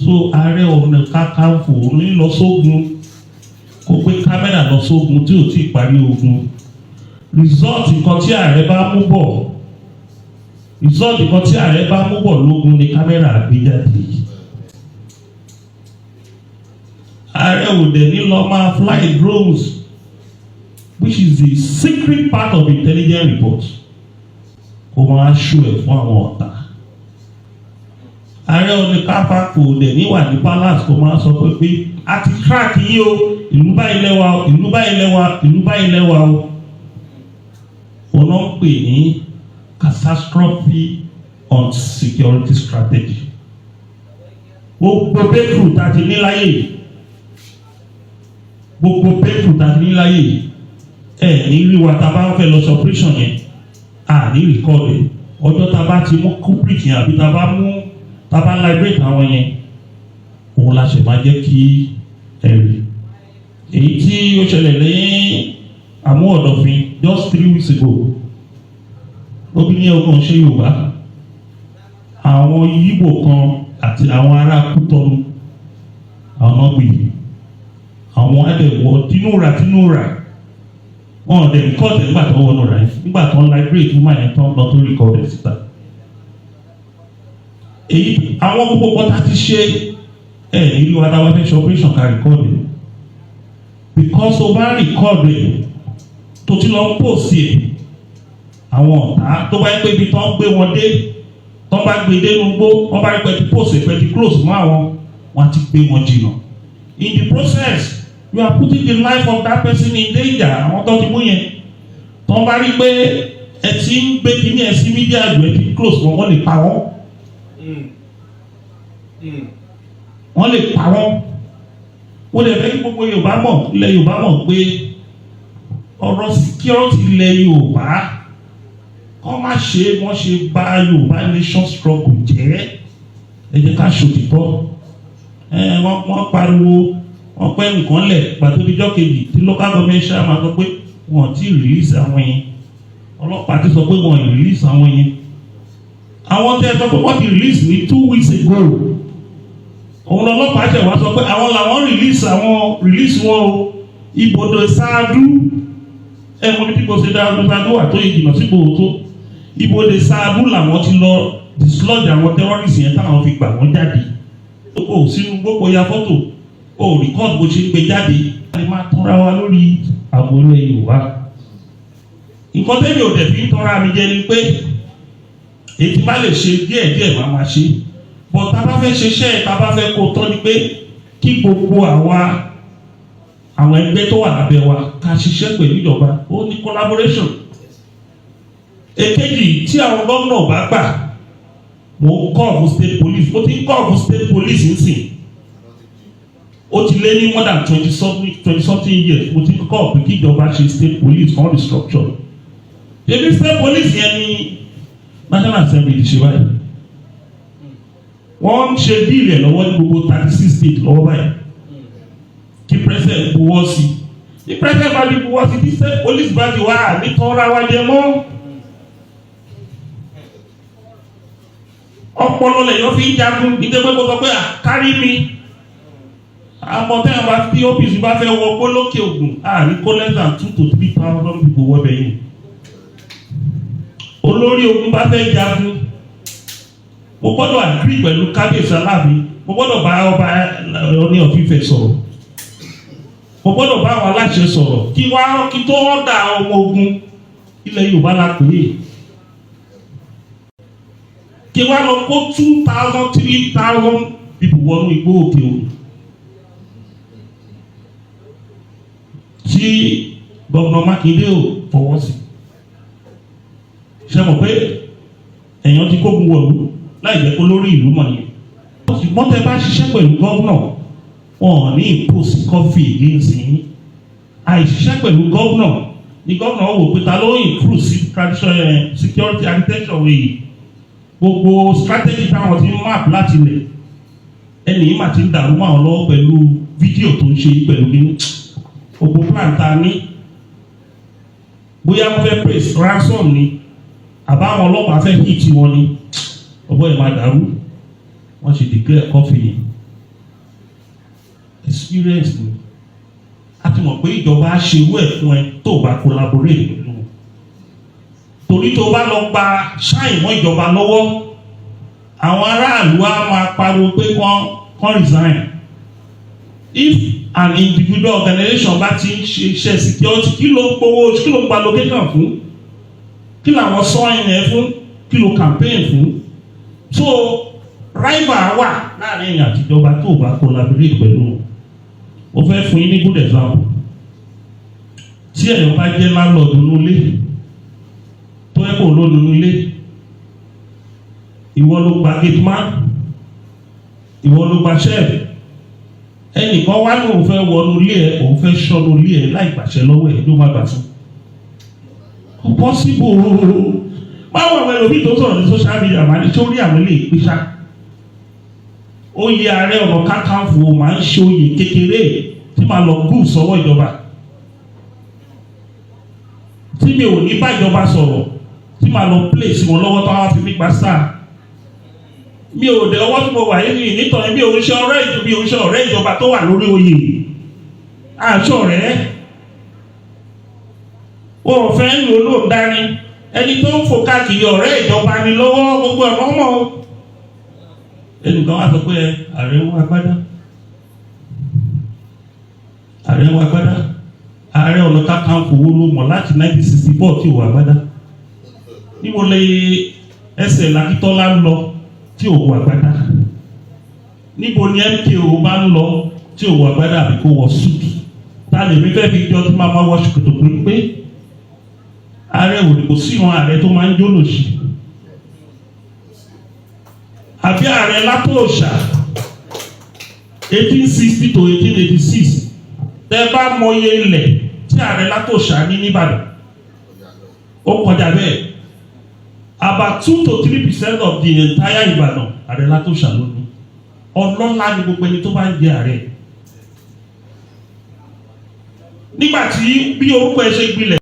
So Ààrẹ Ọ̀nà Kakanfò ní lọ sógun, kó gbé camera lọ sógun tí ò tí ì parí ogun. Result nǹkan tí ààrẹ bá mú bọ̀, result nǹkan tí ààrẹ bá mú bọ̀ lógun ni camera gbé jáde. Ààrẹ ò dẹ̀ ní lọ máa fly drones, which is the secret part of intelligence report, kó máa show ẹ̀ fún àwọn ọ̀tá. Ààrẹ Ọ̀nà Kakanfò dẹ̀ ní wà ní palace, kó máa sọ pé a ti crack yín o, ìlú báyìí lẹ́wà o, ìlú báyìí lẹ́wà, ìlú báyìí lẹ́wà o. Òun náà ń pè ní catastrophe on security strategy. Gbogbo breakthrough tá a ti ní láyé yìí, gbogbo breakthrough tá a ti ní láyé yìí, ẹ ní rí wa tá a bá fẹ́ lọ sí operation yẹn, a ní record ẹ̀. Ọjọ́ tá a bá ti mú culprit yẹn, àbí tá a bá mú, tá a bá liberate àwọn yẹn, òun la ṣe máa jẹ́ kí ẹ rí. Èyí tí ó ṣẹlẹ̀ ní Àmúwò Ọ̀dọ̀fin just 3 weeks ago, obìnrin ọkàn ṣe Yorùbá, àwọn Yíbò kan àti àwọn ará Kútọ́nù, àwọn náà gbé àwọn ẹ̀dẹ̀wọ̀ tínúra tínúra. Wọn ò dẹ̀ record ẹ̀ nígbà tó wọnú rẹ̀. Nígbà tó ń liberate woman yẹn tán lọ tó record ẹ̀ síta. Èyí àwọn gbogbo kọ́tà ti ṣe ẹ̀ nílùú adáwà fẹ́ ṣe operation ká record ẹ̀, because tó bá record ẹ̀, tó ti lọ post ẹ̀, àwọn ọ̀tá tó bá yẹ pé ibi tó ń gbé wọn dé, tó bá gbé dé nugbó, wọ́n bá rí pé ti post ẹ̀, pé ti close mọ́ àwọn, wọ́n ti gbé wọn jìnnà. In the process, you are putting the life of that person in danger. Àwọn tó ti mú yẹn, tó bá rí pé ẹ ti ń gbé kíní ẹ sí media jù, ẹ ti close mọ́, wọ́n lè pa wọ́n. Wọ́n lè pa wọ́n. Wọ́n lè fẹ́ kí gbogbo Yorùbá mọ̀, ilẹ̀ Yorùbá mọ̀ pé ọ̀rọ̀ security ilẹ̀ Yorùbá, kọ́ má ṣe wọ́n ṣe bá Yorùbá nation struggle jẹ́. Ẹ jẹ́ ká ṣòtítọ́. Ẹ wọ́n pariwo, wọ́n pẹ́ nǹkan lẹ̀ pàtó díjọ́ kejì tí local government chairman sọ pé wọ́n ti release àwọn yẹn, ọlọ́pàá ti sọ pé wọ́n release àwọn yẹn. Àwọn tẹ́ ẹ sọ pé wọ́n ti release ní 2 weeks ago, òun lọ́lọ́pàá ṣẹ̀ wá sọ pé àwọn làwọn release, àwọn release wọn o. Ibodè Sáádú, ẹ mọ bí tí ṣe dáadọ́ sáádú wà tó yẹ jìnnà sípò tó ibodè Sáádú, làwọn ti lọ dislodge àwọn terrorists yẹn táwọn fi gbà wọ́n jáde. Ó sínú gbogbo ya fọ́tò, ó record bó ṣe ń gbé jáde. A lè máa tọ́ra wa lórí ààbò ilẹ̀ Yorùbá. Nǹkan tẹ́lẹ̀ ò dẹ̀ fi ń tọ́ra mi jẹ ni pé èyí tí bá lè ṣe díẹ̀ díẹ̀ máa ma ṣe, but tá a bá fẹ́ ṣiṣẹ́, tá a bá fẹ́ kó tọ́ ni pé kí gbogbo àwa àwọn ẹgbẹ́ tó wà lábẹ́ wa ká ṣiṣẹ́ pẹ̀lú ìjọba. Ó ní collaboration. Èkejì, tí àwọn gómìnà bá gbà, mo ń call fún state police. Mo ti ń call fún state police nsìn, ó ti lé ní more than 20-something years mo ti ń call pé kí ìjọba ṣe state police on the structure. Ebi state police yẹn ní National Assembly ti ṣe báyìí. Wọ́n ń ṣe bill ẹ̀ lọ́wọ́ ní gbogbo 36 state lọ́wọ́ báyìí kí president buwọ́ sí. Tí president bá ti buwọ́ sí, tí state police bá ti wá, nítorá wa jẹ mọ́. Ọpọlọ lèyàn fi ń jagun. Ìdẹ́gbẹ́ kó sọ pé kárí mi àmọ́ tẹ́yàn bá tí OPC bá fẹ́ wọ gbólókè ògùn, àní kó less than 2 to 3 thousand people wọ́ bẹ̀ yìí. Olórí ogun bá fẹ́ jagun, mo gbọ́dọ̀ agree pẹ̀lú kábíyèsí Aláàfin, mo gbọ́dọ̀ bá ọba Ọọ̀ni of Ifẹ̀ sọ̀rọ̀, mo gbọ́dọ̀ bá àwọn aláṣẹ sọ̀rọ̀ kí wá kí tó ọ̀dà ọmọ ogun. Ilẹ̀ Yorùbá la pè é. Kí wá lọ kó 2,000, 3,000 people wọnú igbó Òkè Ògùn tí Governor Mákindé ò fọwọ́ sí, ṣe mọ̀ pé èèyàn ti kógun wọ̀lú láì jẹ́ kó lórí ìlú mọ̀ nìyẹn. Ṣùgbọ́n tẹ bá ṣiṣẹ́ pẹ̀lú governor, wọn ò ní impose curfew against yín. Àìṣiṣẹ́ pẹ̀lú governor ni governor wò pé ta ló improve sí traditional security architecture yìí. Gbogbo strategy táwọn ti map láti lẹ̀, ẹnì yìí mà ti ń dàrú mọ́ àwọn lọ́wọ́ pẹ̀lú fídíò tó ń ṣe pẹ̀lú ní gbogbo plan ta ní. Bóyá wọ́n fẹ́ praise ransom ni, àbáwọn ọlọ́pàá fẹ́ hit wọn ni, ọgbọ́n ẹ̀ máa dàrú. Wọ́n ṣe declare curfew yìí. Experience ni. A ti mọ̀ pé ìjọba á ṣe irú ẹ̀ fún ẹ tó o bá collaborate pẹ̀lú wọn, torí tó o bá lọ gba ṣáì mọ́ ìjọba lọ́wọ́, àwọn aráàlú á máa pariwo pé kán resign. If an individual organization bá ti ń ṣe iṣẹ́ security, kí ló ń gbowó? Kí ló ń gba allocation fún? Kí làwọn sọ yẹn fún? Kí ló campaign fún? So rival wà láàrin èèyàn àtijọba tó o bá collaborate pẹ̀lú wọn. Mo fẹ́ fún yín ní good example. Tí èèyàn bá jẹ́ landlord nínú ilé, tó yẹ kó ló nínú ilé, ìwọ ló gba gate man, ìwọ ló gba chef. Ẹnìkan wá ní òun fẹ́ wọnú ilé ẹ, òun fẹ́ ṣọ́nú ilé ẹ láì gbàṣẹ lọ́wọ́ ẹ, ló má gbà fún? Kò possible. Báwo àwọn ẹlòmíì tó sọ̀rọ̀ ní social media máa ní sórí àwọn ilé ìpínṣà? Oyè Ààrẹ Ọ̀nà Kakanfò máa ń ṣe oyè kékeré tí màá lọ gùn sọ́wọ́ ìjọba, tí mi ò ní bá ìjọba sọ̀rọ̀, tí màá lọ play sí wọn lọ́wọ́ tó wá fi mí gba sáà. Mi ò dé ọwọ́ tí mo wà yìí nítorí mi ò ń ṣe ọ̀rẹ́ ìjọba, mi ò ń ṣe ọ̀rẹ́ ìjọba tó wà lórí oyè. Àṣọ rẹ̀ wọn ò fẹ́ ń lò ló dání. Ẹni tó ń fò káàkiri, ọ̀rẹ́ ìjọba ni lọ́wọ́ gbogbo ẹ̀rọ mọ́. Ẹnìkan wá sọ pé ààrẹ ń wá gbádá, ààrẹ ń wá gbádá. Ààrẹ Ọ̀nà Kakanfò wo ló mọ̀ láti 1964 tí ò wá gbádá? Níbo lè ẹsẹ̀ Lakítọ́lá ń lọ tí ò wọ àgbádá? Níbo ni MKO bá ń lọ tí ò wọ àgbádá àbí kó wọ suit? Ta lèmi fẹ́ fi jọ tí máa ma wọ ṣòkòtò pé ààrẹ ò ní? Kò sí ìran ààrẹ tó máa ń jólòṣì àbí ààrẹ Látòòṣà, 1860 to 1886. Tẹ bá mọye ilẹ̀ tí ààrẹ Látòòṣà ní nìbàdàn, ó kọjá bẹ́ẹ̀. About 2 to 3% of the entire Ìbàdàn, ààrẹ Látòòṣà ló ní. Ọlọ́lá ni gbogbo ẹni tó bá ń jẹ ààrẹ. Nígbà tí bí orúkọ ẹ ṣe gbilẹ̀.